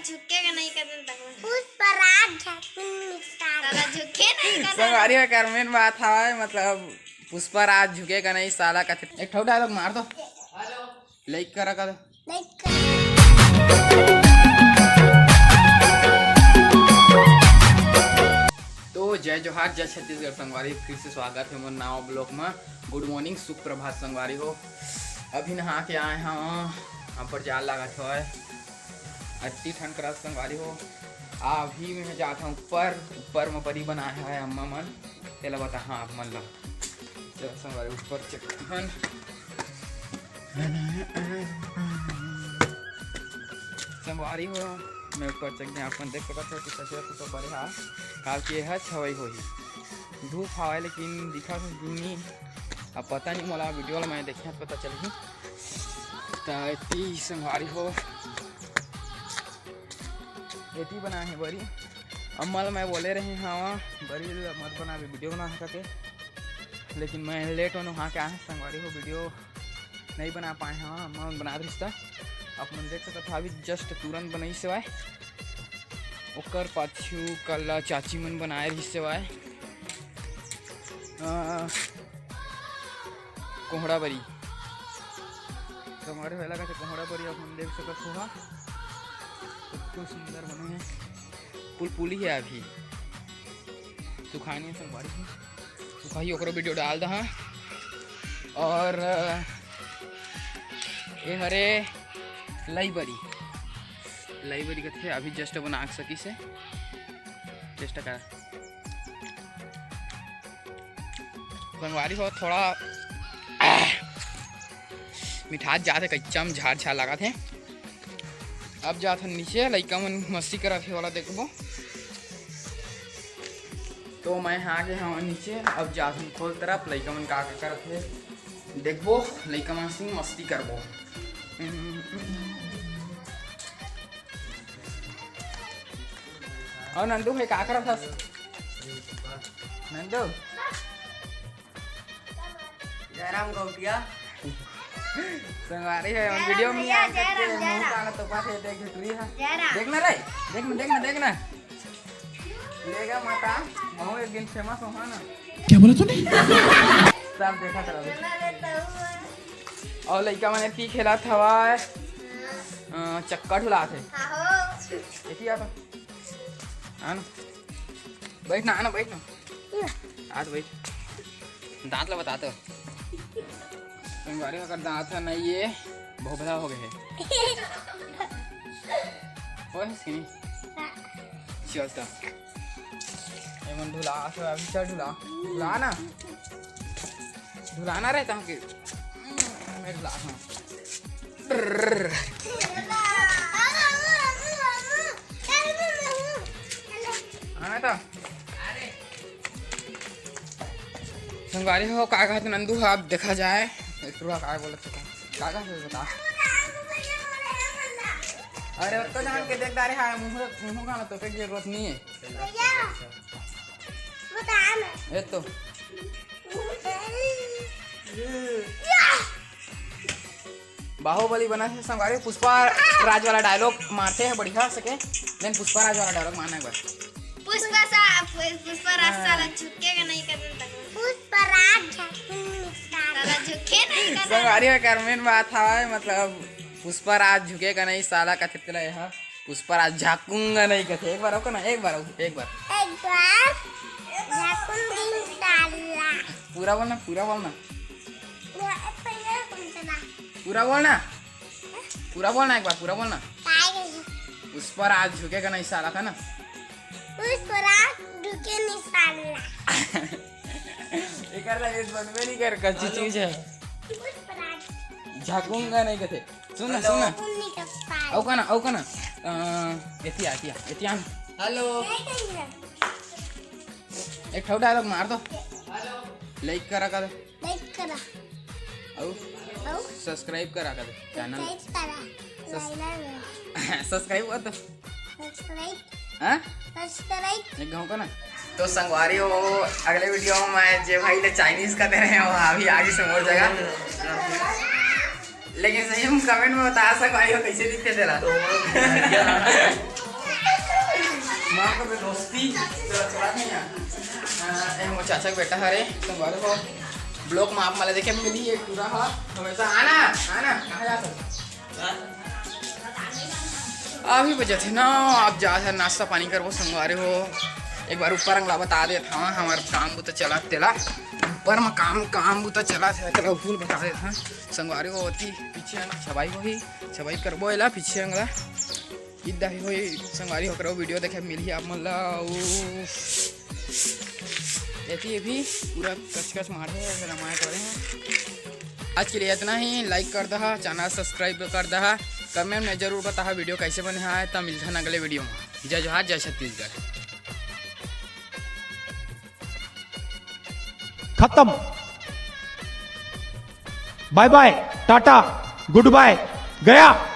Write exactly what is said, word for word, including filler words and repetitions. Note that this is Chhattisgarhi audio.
झुकेगा नहीं कदम तक में। पुष्पराज झटकुन निस्तार। साला झुके नहीं कदम। संगवारी हो, एकर main बात हवय, मतलब पुष्पराज झुकेगा नहीं साला कथे। एक ठो dialogue मार दो। Like करा कर। Like करा। तो जय जोहार, जय छत्तीसगढ़ संगवारी, फिर से स्वागत है मोर नवा vlog में। Good morning, सुप्रभात संगवारी हो। अभी नहा के आए हैं, हम पर जाल लागत हवय। अति ठंड करत संगवारी हो। आ, अभी मैं जात हूँ ऊपर, ऊपर में बरी बनाए हवय अम्मा मन, तेला बताहा आप मन ला। चलो संगवारी, ऊपर check करहन। संगवारी हो, मैं ऊपर check दे, आप मन देख सकत हो कि सचेत तो बरे हा, काल के ह छवई होही। धूप हवय लेकिन दिखत हे कि नहीं, अब पता नहीं, मोला video ला मैं देखिया पता चलही। त एती संगवारी हो, एती बनाए हे बरी। अम्मा ल मैं बोले रहे हवा, बरी ल मत बनाबे, video बना सकते, लेकिन मैं late होनो हाँ क्या है संगवारी हो, video नहीं बना पाए हवा। अम्मा मन बना रिश्ता, आप मन देख सकत हो, अभी just तुरंत बनाई सेवाय। ओकर पाछू कल चाची मन बनाए रहिस सेवाय। अ, कोहड़ा बरी। संगवारी हो, एला कथे कोहड़ा बरी, आप मन देख सकत हो, हा। इतना सुंदर बने हे। पुलपुली हे अभी। सुखानी हे संगवारी हो। सुखाही ओकरो video डाल दहा। और, अ, ए हरे लई बरी। लई बरी कथे अभी just बना सकिस हे। चेष्टा करा। संगवारी हो थोड़ा, आह, मिठास जात हे, कच्चा में झार झार लागत हे। अब जात हन नीचे, लइका मन मस्ती करत हे वाला देखबो। तो मैं आ गे हवं नीचे, अब जात हन खोल तरफ, लइका मन का का करत हे देखबो, लइका मन संग मस्ती करबो। और नंदू भाई का करत हस? नंदू? जयराम गौटिया। संगवारी है, हम video में नहीं आ सकते, मुंह काला तो पास है, देख झुटुरी है। देखना रे, देखना, देखना, देखना। लेगा माता, महू एक दिन famous होहा ना। क्या बोला तूने? सब देखत रहो। और लइका मन एती खेलत हवय, अ, चक्का ढुलात हे। एती आ तो। आ ना। बैठ ना, आ ना, बैठ ना। आ तो बैठ। दांत ला बता तो। संगवारी हो, अगर दांत ह नहीं ये, भोभला हो गए हे। ओए, हंस के नहीं। चल तो। ये मन ढुला, तो अभी चल ढुला। ढुला ना। ढुलाना रहता हूँ कि मैं ढुला हूँ। हाँ, तो संगवारी हो, का कहत नंदू ह, अब देखा जाए। एक टुरा का बोलत हे, का कहत हे बता। अरे, ओत्तो जान के देख डारे हा, मुंह, मुंह खाना तो फेंक जरूरत नहीं है। ए तो। बाहुबली बना है संगवारी, पुष्पा राज वाला dialogue मारते हैं बढ़िया सके। नहीं, पुष्पा राज वाला dialogue मारना एक बार। पुष्पा सा, पु-, पुष्पा राज हाँ। साला झुकेगा नहीं कदम तक। पुष्पा राज झुकेगा नहीं साला। साला झुके नहीं कदम। संगवारी हो, एकर main बात है, मतलब, पुष्पा राज झुकेगा नहीं साला का थितला है। पुष्पा राज झाकूंगा नहीं कथे। एक बार ओके ना, एक बार, एक बार। एक बार झाकूंगा नहीं साला। पूरा बोलना, पूरा बोलना। पूरा, पहले कौन सा ना? पूरा बोलना। पूरा बोलना एक बार, पूरा बोलना। काय गई? पुष्पा राज झुकेगा नहीं साला का ना। पुष्पा राज झुके नहीं साला। एकर ला ये बनबे नहीं कर, कच्ची चीज है। पुष्पा राज। झाकूंगा नहीं कथे। सुन ना, सुन ना। उन्नी का पाई। औ का ना, औ का ना। अ, एतिया, एतिया, एतिया। Hello। एक ठो dialogue मार दो। Like करा कर। Like करा। औ औ subscribe करा कर channel। Subscribe करा। सस- Subscribe कर दो। Subscribe। हाँ? Subscribe। एक गाँव का ना। तो संगवारी हो, अगले video में मैं जे भाई ने Chinese का दे रहे हो, अभी आगे से मोर जगह। लेकिन सही में comment में बता संगवारी हो, कैसे दिखते तेरा। तो बढ़िया। दोस्ती, चला, चला नहीं यार। हाँ, ए, मोर चाचा के बेटा हरे, संगवारी हो। ब्लॉग में आप मला देखे मिली, एक टूरा हा, हमेशा आना, आना, कहाँ जात हो? अभी बजत हे ना, आप जा, जा नाश्ता पानी करबो संगवारी हो। एक बार ऊपर अंगला बता देत हवं, हमर काम बुता चलत तेला। ऊपर में काम, काम बुता चलत हे, तेला full बता देत हवं संगवारी हो। ओती पीछे अंगला छबाई होही, छबाई करबो एला पीछे अंगला। इद्दा ही होई संगवारी हो, करो वीडियो देखे मिलही आप मन ला। अउ एती भी पूरा कचकच मारे हे, ऐसे रमाए करे हे। आज के लिए इतना ही। लाइक कर दहा, चैनल सब्सक्राइब कर दहा, कमेंट में जरूर बताहा वीडियो कैसे बने हे। त मिलथन अगले वीडियो में। जय जोहार, जय छत्तीसगढ़। खत्म। बाय बाय, टाटा, गुड बाय, गया।